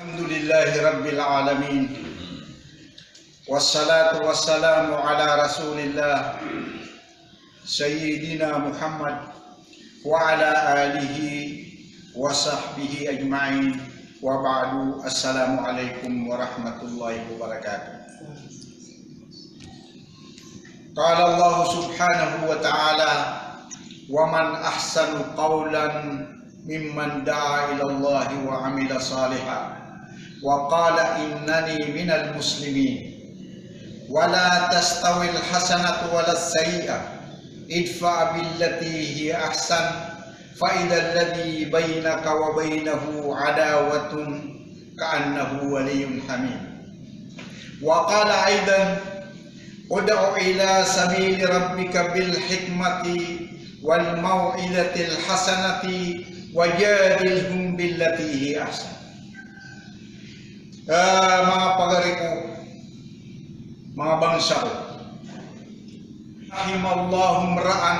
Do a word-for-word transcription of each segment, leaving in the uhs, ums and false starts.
Alhamdulillahi Rabbil Alamin. Wassalatu wassalamu ala Rasulillah, Sayyidina Muhammad, wa ala alihi wa sahbihi ajma'in. Wa ba'du, assalamu alaikum warahmatullahi wabarakatuh. Qala Allahu subhanahu wa ta'ala, "Wa man ahsanu qawlan mimman da'a ila Allahi wa amila salihan wa qala innani minal muslimin. Wa la tastawil hasanatu wa las sayyi'ah. Idfa' billati hiya ahsan, fa idhal ladhi baynaka wa baynahu adawatun ka'annahu waliyyun hamim." Wa qala aidan, "Ud'u ila sabili rabbika bil hikmati wal maw'izatil hasanati wajadilhum billati hiya ahsan." Ah, manga pagari ko, manga bangsa ko. Rahimallahu imra'an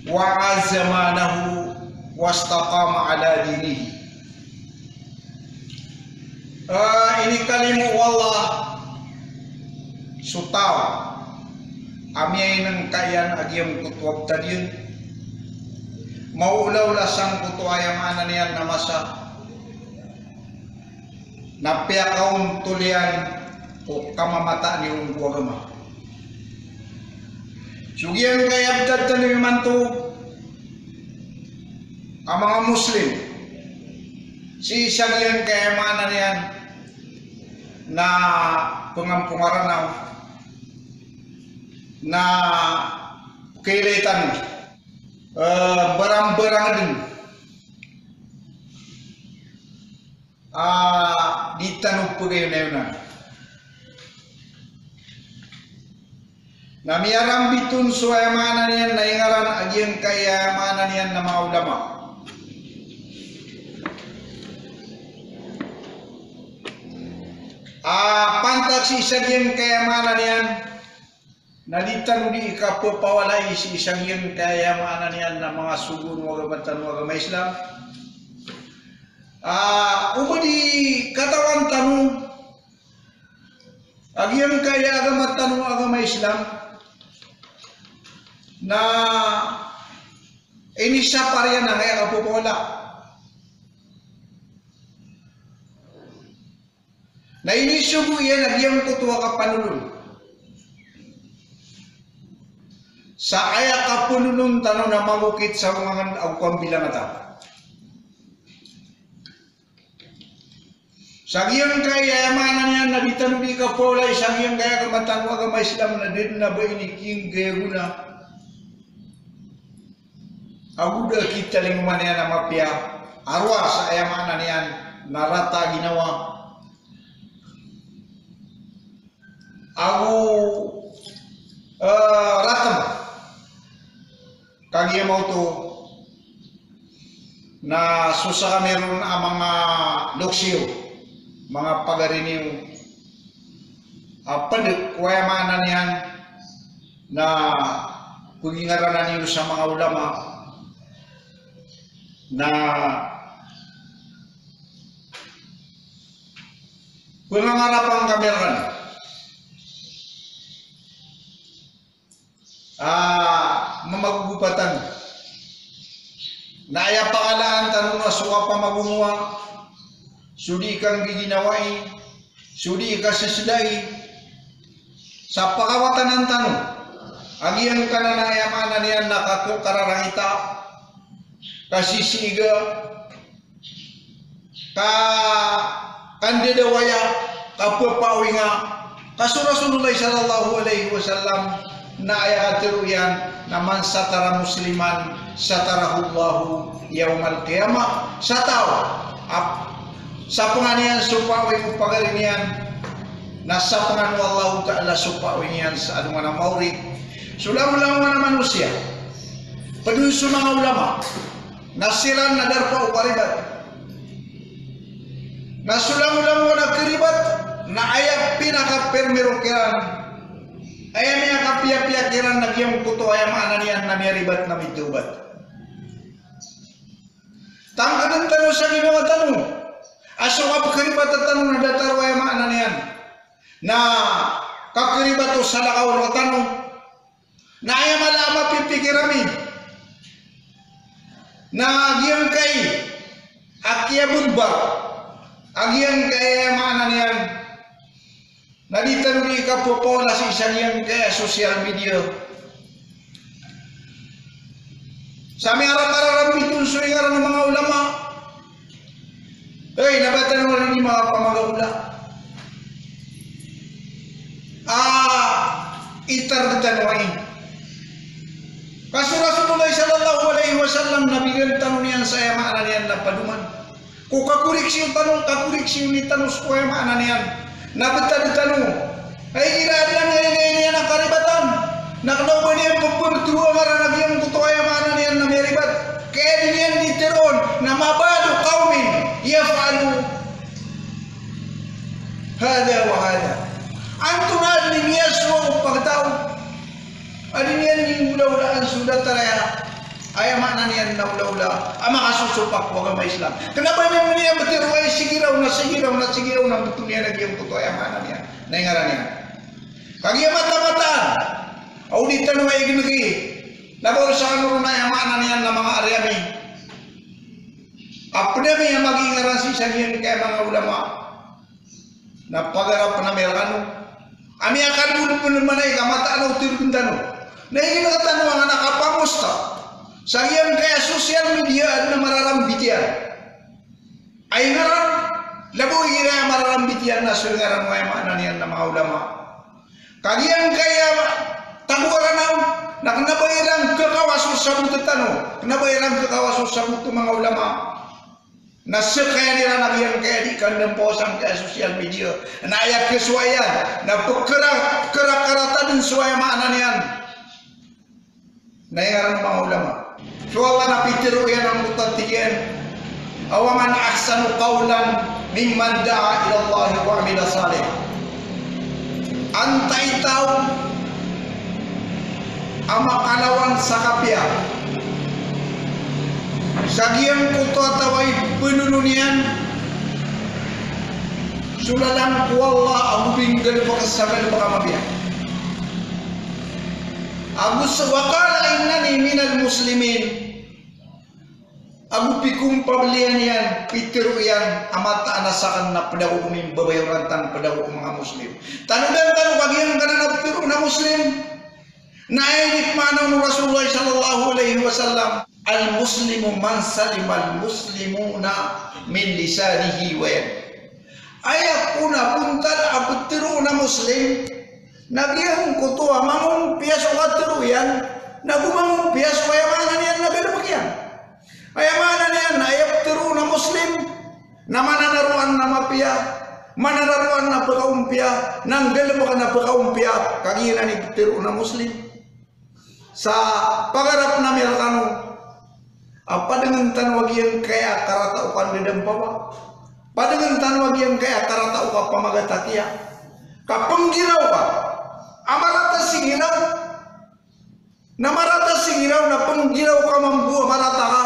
wa'azza manahu wastaqama ala dinihi. Ah, inikalimo o Allah so taw a miyainengka iyan a giyangkoto a btad iyan, maolaola sangkoto a aya maana niyan na masa na piyakaontol iyan ko kamamataan iyan ko agama. So giyangkaya btad tano imanto a manga Muslim, sii sa giyangkaya maana niyan na pengampongaranaw, na pekailay tano, eh, barangbarang den. Ah, di tano pagayonayonan. Na miyarambiton so aya maana niyan na ingaran a giyangkaya aya maana niyan na manga ulama. Ah, pantak sii sa giyangkaya maana niyan na di tano di kapepawalai sii sa giyangkaya maana niyan na manga sogo o agama tano a agama Islam. Ah, oba di katawan tano a giyangkaya agama tano a agama Islam na inisapar iyan angkaya kapepawala. Na inisogo iyan a giyangkoto a kapanolon. Sa aya kapanolon tano na magokit sa ongangen ago kambilangata. Sa giyangkaya aya maana niyan na di tano di kapawalai sa giyangkaya agama tano a agama Islam na di den a ba ini kiyangkaya gona. Ago da kitalingoma niyan a mapiya a rowar sa aya maana niyan na rata a ginawa. Ago, eh, ratem. Kagiya maoto na so sekami ron a manga loks iyo, manga pagari niyo, a ped ko aya maana niyan na pengingaranan iyo sa manga ulama na pengangarapan kami rekano a mamagogopatan. Na aya pangalaan tano na so kapamagomowa, so di kanggiginawai, so di kasesedai, sa pakawatanan tano a giyangkanan a aya maana niyan na kakekararangita, kasisiga, ka, kandedawaya, kapepaawinga, ka so Rasulullah sallallahu alaihi wasallam na aya katero iyan na man satara musliman satarahullahu yawmal qiyamah. Sa taw a sapengan iyan so paawing o pagari niyan, na sapengan o Allahu Ta'ala so paawing iyan sa alongan a maori. So langolangon a manosiya, ped on so manga ulama, na siran na darpa o karibat. Na so langolangon a karibat na aya pinakapermiro kiran, aya miyakapiyapiya kiran na giyangkoto aya maana niyan na miyaribat na mitawbat. Tangkaden tano sa so kapkharibatan tano na datar o, aya maana niyan na kakharibatan o salakaw rktano. Na aya mala a mapipikir ami na giyangkai a kiyabomba, a giyangkai, aya maana niyan na di tano di kapopola sii sa giyangkai a social media. Sa miyaramararam iton so ingaran o manga ulama. Ey, na ba tano ron ini mapamagaola a itar tano ai. Ka so Rasulullah sallallahu alaihi wasallam na bigan tano niyan sa, aya maana niyan na, padoman ko kakoriksiyo tano, kakoriksiyo tano so, aya maana niyan na, betad tano. Ay, igira adn a niyan, niyan a karibatan na kna o ba niyan pmbthowa a ngaran a giyangkoto, aya maana niyan na, miyaribat. Ka aya dn iyan di tharoon na, ma balu qawmin yaf'alu hadha wa hadha. Antonaa dn i miyasowa o pagtaw a di niyan inggolawlaan so datar aya, aya maana niyan na, olaola a makasosopak ko agama Islam. Kna ba niyan, niyan btharoa i sigiraw na sigiraw na sigiraw na btho niyan a giyangkoto, aya maana niyan na, ingaran iyan. Kagiya mataan-mataan a o di tano a ignki na ba o sa kano ron, aya maana niyan na, manga ari ami, a pd ami a mag-ingaran sii sa giyangkai a manga ulama na pagarapn ami rkano a miyakalbod pn man ai ka mataan a o tharoon tano na ignk tano angkanan a kapangosta sa giyangkai a social media a adn a mararambit iyan a ingaran, labaw igira aya mararambit iyan na so ingaran o, aya maana niyan na, manga ulama. Ka giyangkai a tagoaran aw na kna ba iran khakawa so sabot tano, kna ba iran khakawa so sabot o manga ulama. Na skaniyan iran a giyangkai a di kandampawa sangkai a social media na aya khasowa iyan na pkhara-, pkharakarata dn so, aya maana niyan na, ingaran o manga ulama. So Allah na pitharo iyan angkoto a tig iyan a, wa man ahsanu qawlan mimman da'a ilallahi wa amila salihan. Antaa i taw a makalawan sa kapiya sa giyangkoto a taw a ipnolon iyan so lalan ko Allah ago di nggalbk sa galbk a mapiya. Ago sa, wa qala innani minal muslimin. Ago pikompabli iyan, pitharo iyan a mataan a sakn na pd ako ko mimbabayorantang, pd ako ko manga Muslim. Tanodan tano ka giyangkanan a pitharo na Muslim na aya inipmaana o Rasulullah sallallahu alaihi wasallam, al-muslimu man salimal muslimuna min lisanihi wa yadihi. Aya kon a bontal a pitharo na Muslim na giyangkoto a mangompiya so katharo iyan, na go mangompiya so, aya maana niyan na, galbk iyan. Aya maana niyan na aya pitharo na Muslim na mananaroan na mapiya, mananaroan na pkaompiya, na nggalbk na pkaompiya, ka giyanan i pitharo na Muslim. Sa pagarapn ami rkano a padngn tano a giyangkaya karata o kandadampawa. Padngn tano a giyangkaya karata o kapamagatakiya. Ka pnggiraw ka a marata sii ngiraw. Na marata sii ngiraw, na pnggiraw ka mambo a marata ka.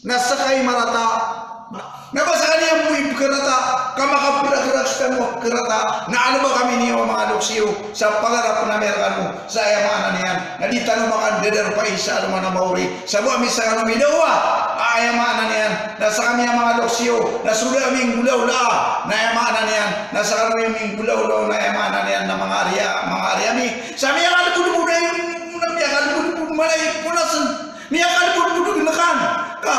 Na ska i marata. Na ba skaniyan bo i pkharata, ka makaprakrak skano a pkharata, na alba kami niyo a manga loks iyo, sa pagarapn ami rkano, sa aya maana niyan na di tano makandadarpa i sa alongan a maori, sa bo ami skano midawa, a aya maana niyan na skami a manga loks iyo, na so da ami nggolawlaa, na aya maana niyan na skano iyo minggolawlaa, na aya maana niyan na manga ari a, manga ari ami, sa miyakalbodbod a, na miyakalbodbod man a iponas. Miyakalbodbod o gnkan. Ka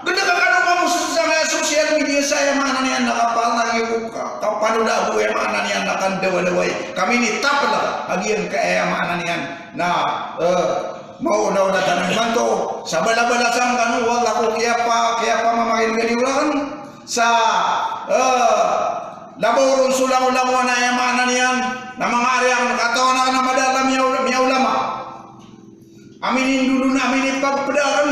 gnka kano ka mosol sangkaya social media sa aya maana niyan na kapatang iyo ko ka, kapanoda bo aya maana niyan na kandawadawa i. Ka minitapl a giyangkaya aya maana niyan na, eh, maoda-oda tano imanto. Sa balabalasan kano, wallah ko kiyapa, kiyapamamakin'gan iyo rakn. Sa, eh, labaw ron so langolangowan a aya maana niyan na manga ari akn, katawan akn a madalam a miyaul-, miyaulama. A minindodon, a minipagpda akn,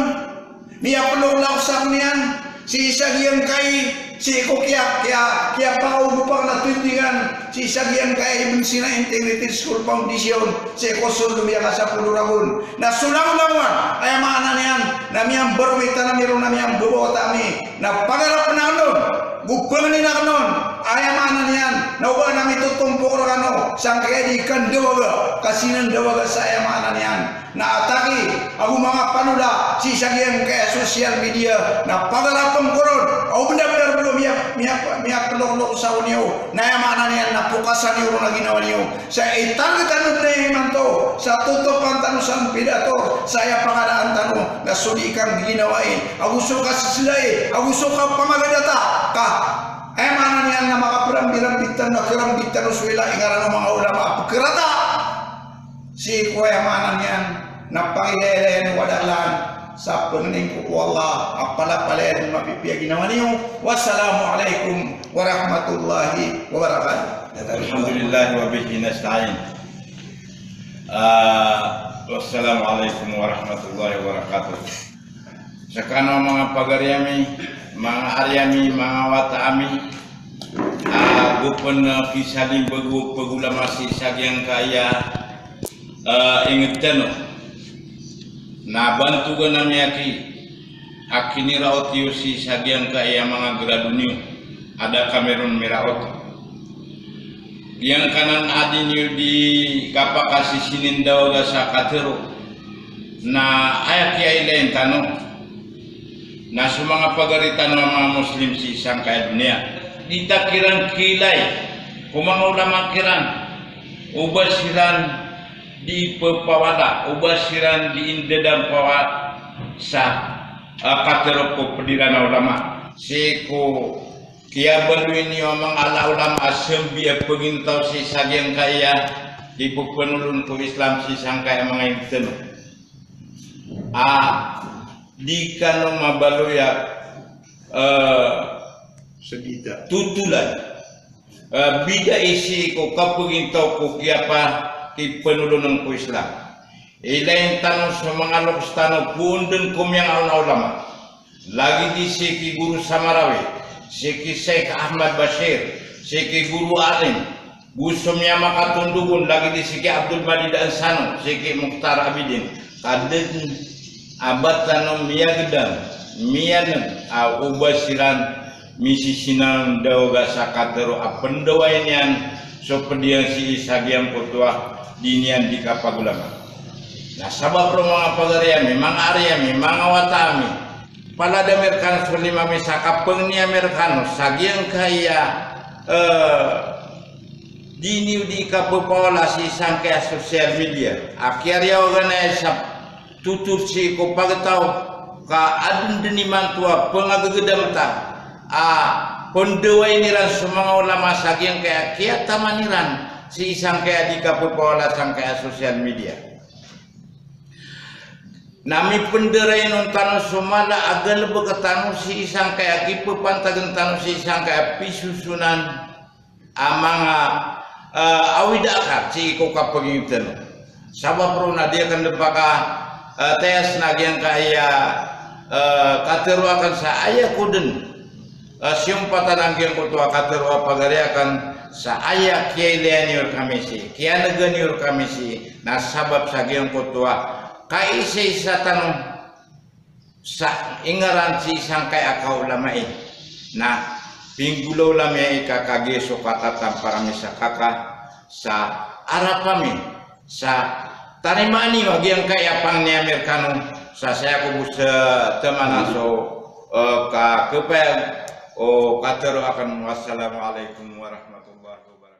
miyaplolak sakn iyan sii sa giyangkai, sii ko kiya, kiya, kiyapakaogop akn a tindingan sii sa giyangkai Ibn Sina Integrated School Foundation, sii ko Soldom Iyanga Sapolo Ragon. Na so langolangowan a aya maana niyan na miyambaromitan ami ron, na miyambabawata ami, na pagarapn akn on. Go pangnin akn on, aya maana niyan, na oba na mitotompok rkano sangkaya di kandawaga, ka sinandawaga sa aya maana niyan na atake ago manga panola sii sa giyangkaya social media, na pagarapn ko ron, o bndabndar blo miya, miya, miyaplokplok sa oniyo, na aya maana niyan na pokasan iyo ron a ginawa niyo. Sa itarget tano dn imanto, sa totopan tano sa mpidato, sa aya pangadaan tano na so di kanggiginawai, ago so kasislai, ago so kapamagadata, ka aya maana niyan na makaprambirambit tano, na krambit tano so ila ingaran o manga ulama a pkrata. Sii ko aya maana niyan na pangilaylayan o wadaklan sa pangnin ko ko Allah a palapalaya dn mapipiya ginawa niyo. Wassalamu alaikum warahmatullahi wabarakatuh. Alhamdulillah wa bihi nasta'in. Ah, wassalamu alaikum warahmatullahi wabarakatuh. Skano manga pagari ami, manga ari ami, manga wata ami, ah, go pn, ah, kisalimbag o pagulama sii sa giyangkaya, ah, ingd tano. Na bantogan ami aki, a kiniraot iyo sii sa giyangkaya manga grado niyo a da kami ron miraot. Giyangkanan a di niyo di kapakasisindawaga sa katharo, na aya kiyailay tano na so manga pagari tano a manga Muslim sii sangkaya doniya, di ta kiran kiilay ko manga ulama kiran, oba siran di ppawala, oba siran di ndadampawa sa, ah, katharo ko pd iran a ulama. Sii ko kiyabaloy niyo a manga ala ulama a sambi a pagintaw sii sa giyangkaya di ppanolon ko Islam sii sangkaya manga ingd tano. Ah, di kano mabaloy a, eh, totolan. Eh, bida i sii ko kapagintaw ko kiyapa, kipnolon ko Islam. Ilay tano so manga loks tano, poon dn ko miyanga on a ulama. Lagid i sii ki Guru Samarawi, sii ki Sheikh Ahmad Bashir, sii ki Guru Alim, go so miyamakatondogon, lagid i sii ki Abdul Majid Ansano, sii ki Mukhtar Abidin, ka da dn a ba tano miyagdam, miyaneg, a oba siran misisinandawaga sa katharo a pndawai niyan so pd iyan sii sa giyangkoto a di niyan di kapagulama. Na sabap roo manga pagari ami, manga ari ami, manga wata ami, palad ami rkano so lima mi sa kapangni ami rkano sa giyangkaya, eh, di niyo di kapapawala sii sangkaya social media a kiyariyawagan aya sa totor sii ko pagtaw, ka adn dn imanto a pangagagdam ta a pndawain iran so manga ulama sa giyangkaya kiyataman iran sii sangkaya di kapapawala sangkaya social media. Na mipndarai on tano so mala a galbk tano sii sangkaya kipapantagn tano sii sangkaya pisosonan a manga, eh, awida akal sii ko kapagingd tano. Sabap roo na di akn dn paka, eh, tayasn a giyangkaya, eh, katharo akn sa aya ko dn, eh, siyompatan a giyangkoto a katharo a pagari akn sa aya kiyailaya niyo rkami sii, kiyanega niyo rkami sii, na sabap sa giyangkoto a kaisaisa tano sa ingaran sii sangkaya kaolamai. Na pinggolawla mi aya i kaka giya so katatampar ami sa kaka sa arap ami sa tarimaan iyo a giyangkaya pangni ami rkano sa saya ko bo sa taman a so, eh, kakapayag o katharo akn. Wassalamu alaikum warahmatullahi wabarakatuh.